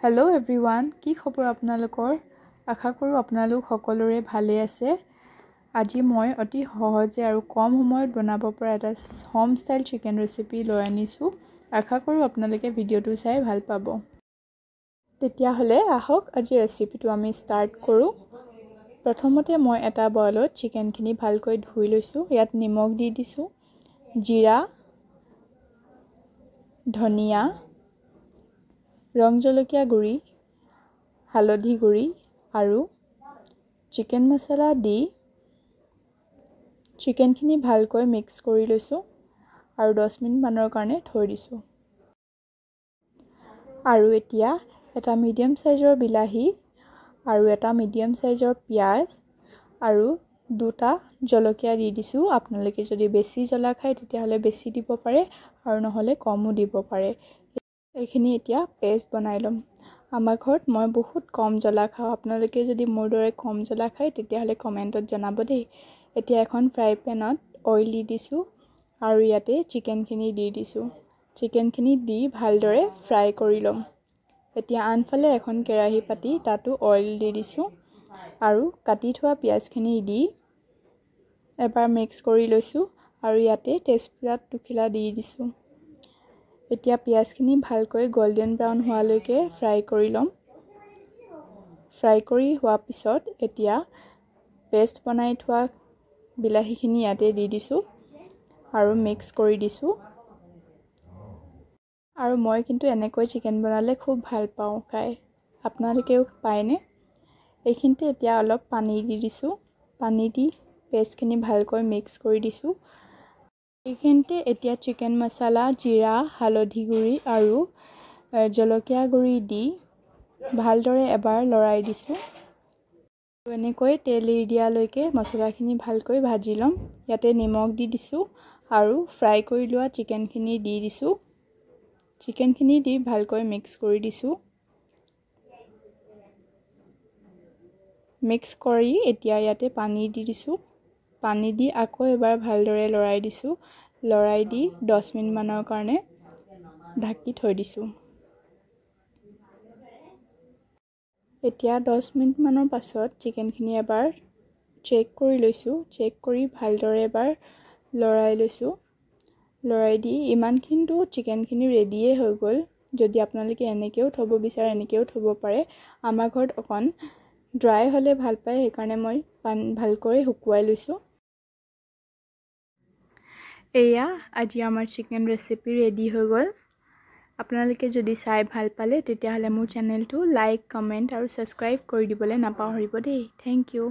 Hello' everyone, কি খবৰ আপোনালোকৰ? আশা কৰোঁ আপোনালোক সকলোৰে ভালেই আছে। আজি মই অতি সহজে আৰু কম সময়ত বনাব পৰা এটা হোম ষ্টাইল চিকেন ৰেচিপি লৈ আনিছোঁ। আশা কৰোঁ আপোনালোকে ভিডিঅ'টো চাই ভাল পাব। তেতিয়াহ'লে আহক আজি ৰেচিপিটো আমি ষ্টাৰ্ট কৰোঁ। প্ৰথমতে মই এটা বইলত চিকেনখিনি ভালকৈ ধুই লৈছোঁ। ইয়াত নিমখ দি দিছোঁ, জিৰা, ধনিয়া, ৰং জলকীয়া গুড়ি, হালধি গুড়ি আৰু চিকেন মছলা দি চিকেনখিনি ভালকৈ মিক্স কৰি লৈছোঁ আৰু 10 মিনিটমানৰ কাৰণে থৈ দিছোঁ। আৰু এতিয়া এটা মিডিয়াম চাইজৰ বিলাহী আৰু এটা মিডিয়াম চাইজৰ পিঁয়াজ আৰু 2টা জলকীয়া দি দিছোঁ। আপোনালোকে যদি বেছি জ্বলা খায় তেতিয়াহ'লে বেছি দিব পাৰে আৰু নহ'লে কমো দিব পাৰে। এইখিনি এতিয়া পেষ্ট বনাই ল'ম। আমাৰ ঘৰত মই বহুত কম জ্বলা খাওঁ, আপোনালোকে যদি মোৰ দৰে কম জ্বলা খায় তেতিয়াহ'লে কমেণ্টত জনাব দেই। এতিয়া এখন ফ্ৰাই পেনত অইল দি দিছোঁ আৰু ইয়াতে চিকেনখিনি দি দিছোঁ। চিকেনখিনি দি ভালদৰে ফ্ৰাই কৰি ল'ম। এতিয়া আনফালে এখন কেৰাহী পাতি তাতো অইল দি দিছোঁ আৰু কাটি থোৱা পিঁয়াজখিনি দি এবাৰ মিক্স কৰি লৈছোঁ আৰু ইয়াতে তেজপাত দুখিলা দি দিছোঁ। এতিয়া পিঁয়াজখিনি ভালকৈ গল্ডেন ব্ৰাউন হোৱালৈকে ফ্ৰাই কৰি ল'ম। ফ্ৰাই কৰি হোৱাৰ পিছত এতিয়া পেষ্ট বনাই থোৱা বিলাহীখিনি ইয়াতে দি দিছোঁ আৰু মিক্স কৰি দিছোঁ। আৰু মই কিন্তু এনেকৈ চিকেন বনালে খুব ভাল পাওঁ খাই, আপোনালোকেও পায়নে? এইখিনিতে এতিয়া অলপ পানী দি দিছোঁ। পানী দি পেষ্টখিনি ভালকৈ মিক্স কৰি দিছোঁ। এইখিনিতে এতিয়া চিকেন মছলা, জিৰা, হালধি গুড়ি আৰু জলকীয়া গুড়ি দি ভালদৰে এবাৰ লৰাই দিছোঁ। এনেকৈ তেল এৰি দিয়ালৈকে মছলাখিনি ভালকৈ ভাজি ল'ম। ইয়াতে নিমখ দি দিছোঁ আৰু ফ্ৰাই কৰি লোৱা চিকেনখিনি দি দিছোঁ। চিকেনখিনি দি ভালকৈ মিক্স কৰি দিছোঁ। মিক্স কৰি এতিয়া ইয়াতে পানী দি দিছোঁ। পানী দি আকৌ এবাৰ ভালদৰে লৰাই দিছোঁ। লৰাই দি 10 মিনিটমানৰ কাৰণে ঢাকি থৈ দিছোঁ। এতিয়া 10 মিনিটমানৰ পাছত চিকেনখিনি এবাৰ চেক কৰি লৈছোঁ। চেক কৰি ভালদৰে এবাৰ লৰাই লৈছোঁ। লৰাই দি ইমানখিনিতো চিকেনখিনি ৰেডিয়ে হৈ গ'ল। যদি আপোনালোকে এনেকৈও থ'ব বিচাৰে এনেকৈও থ'ব পাৰে। আমাৰ ঘৰত অকণ ড্ৰাই হ'লে ভাল পায়, সেইকাৰণে মই ভালকৈ শুকুৱাই লৈছোঁ। এয়া আজি আমাৰ চিকেন ৰেচিপি ৰেডি হৈ গ'ল। আপোনালোকে যদি চাই ভাল পালে তেতিয়াহ'লে মোৰ চেনেলটো লাইক, কমেণ্ট আৰু ছাবস্ক্ৰাইব কৰি দিবলৈ নাপাহৰিব দেই। Thank you.